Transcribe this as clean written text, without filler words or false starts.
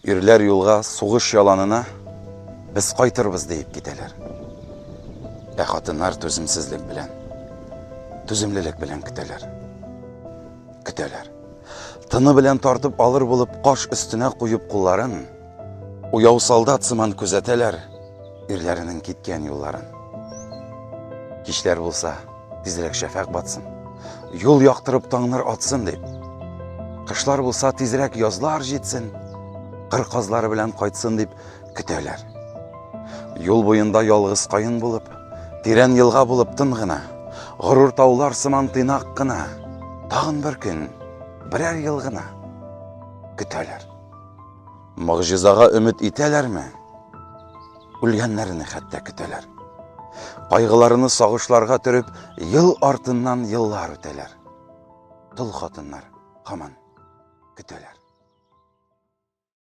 Ирләр юлга сугыш яланына без кайтырбыз диеп китәләр. Ә хатыннар түземсезлек белән, түземлелек белән көтәләр. Көтәләр. Тыны белән тартып алыр булып каш өстенә куеп кулларын, уяу солдат сыман күзәтәләр ирләренең киткән юлларын. Кичләр булса, тизрәк шәфәкъ батсын, юл яктырып таңнар атсын дип. Кышлар булса, тизрәк язлар җитсен, кыр казлары белән кайтсын дип көтәләр. Юл буенда ялгыз каен булып, тирән елга булып тын гына, горур таулар сыман тыйнак кына, тагын бер көн, берәр ел гына көтәләр. Могҗизага өмет итәләрме? Үлгәннәрне хәтта көтәләр. Кайгыларны сагышларга төреп, ел артыннан еллар үтәләр. Тол хатыннар һаман көтәләр.